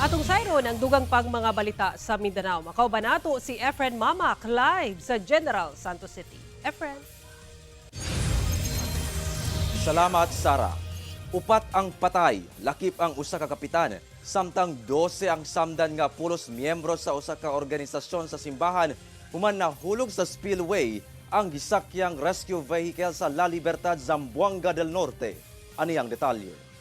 Atong sayron ang dugang pang mga balita sa Mindanao. Makauban nato si Efren Mamac live sa General Santos City. Efren. Salamat, Sara. Upat ang patay, lakip ang usa ka kapitan, samtang 12 ang samdan nga pulos miyembro sa usa ka organisasyon sa simbahan human nahulog sa spillway ang gisakyang rescue vehicle sa La Libertad, Zamboanga del Norte. Ani ang detalye.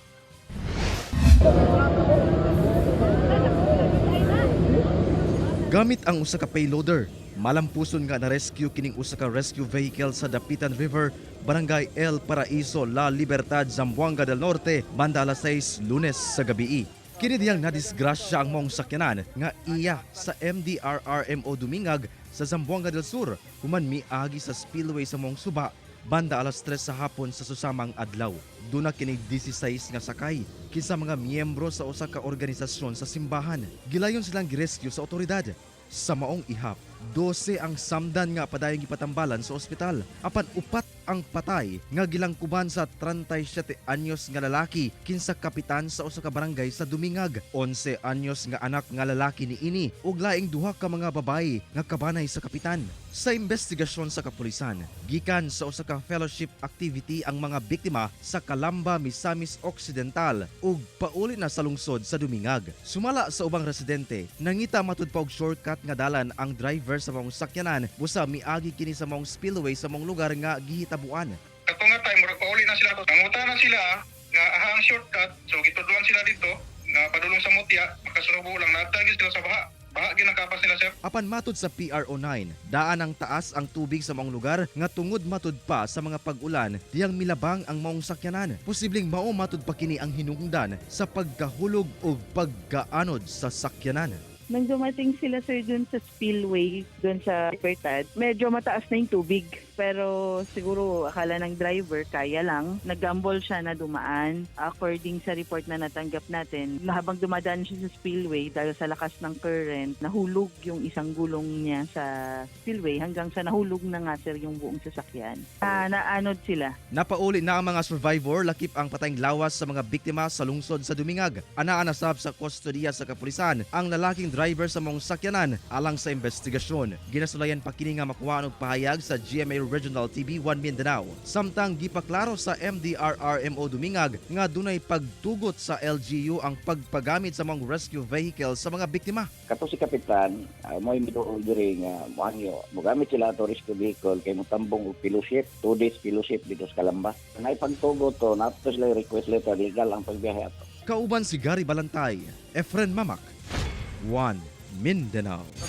Gamit ang usa ka payloader, malampuson nga na-rescue kining usa ka rescue vehicle sa Dapitan River, Barangay El Paraiso, La Libertad, Zamboanga del Norte, banda alas 6 Lunes sa gabii. Kini diyang nadisgrasya ang maong sakyanan nga iya sa MDRRMO Dumingag sa Zamboanga del Sur human miagi sa spillway sa maong suba banda alas 3 sa hapon sa susamang adlaw. Duna kini 16 nga sakay kinsa mga miyembro sa usa ka organisasyon sa simbahan. Gilayon silang girescue sa otoridad. Sa maong ihap, 12 ang samdan nga padayong gipatambalan sa ospital. Apan upat ang patay nga gilangkuban sa 37 anyos nga lalaki kinsa kapitan sa usa ka barangay sa Dumingag, 11 anyos nga anak nga lalaki niini ug laing duha ka mga babayi nga kabanay sa kapitan. Sa investigasyon sa kapulisan, gikan sa usa ka fellowship activity ang mga biktima sa Calamba, Misamis Occidental ug pauli na sa lungsod sa Dumingag. Sumala sa ubang residente, nangita matud pa og shortcut nga dalan ang driver sa maong sakyanan busa miagi kini sa maong spillway sa maong lugar nga gihitabuan. Kato nga time, murag pauli na sila. Nanguta na sila nga aha ang shortcut. So gitudloan sila dito nga padulong sa Mutya, makasunubo lang natagi sila sa baha. Baha ginakapas nila, sir. Apan matud sa PRO9, daan ang taas ang tubig sa maong lugar nga tungod matud pa sa mga pag-ulan diyang milabang ang maong sakyanan. Posibleng mao matud pa kini ang hinungdan sa pagkahulog o pagkaanod sa sakyanan. Nang dumating sila, sir, dun sa spillway, dun sa Libertad, medyo mataas na yung tubig. Pero siguro akala ng driver, kaya lang. Nag-gamble siya na dumaan. According sa report na natanggap natin, na habang dumadaan siya sa spillway, dahil sa lakas ng current, nahulog yung isang gulong niya sa spillway hanggang sa nahulog na nga, sir, yung buong sasakyan. Ah, naanod sila. Napauli na ang mga survivor lakip ang patayng lawas sa mga biktima sa lungsod sa Dumingag. Anaa nasab sa kustodiya sa kapulisan ang lalaking driver sa maong sakyanan alang sa investigasyon. Ginasulayan pa kini nga makuha og pahayag sa GMA Regional TV 1 Mindanao. Samtang gipaklaro sa MDRRMO Dumingag nga dunay pagtugot sa LGU ang pagpagamit sa mga rescue vehicle sa mga biktima. Kato si kapitan, mo'y miduol diri nga moangyo. Mogamit sila ato rescue vehicle kay motambong og fellowship, 2 days fellowship dito sa Calamba. Naipagtugot to, nato sila request letter, legal ang pagbiyahe ato. Kauban si Gary Balantay, Efren Mamac, 1 Mindanao.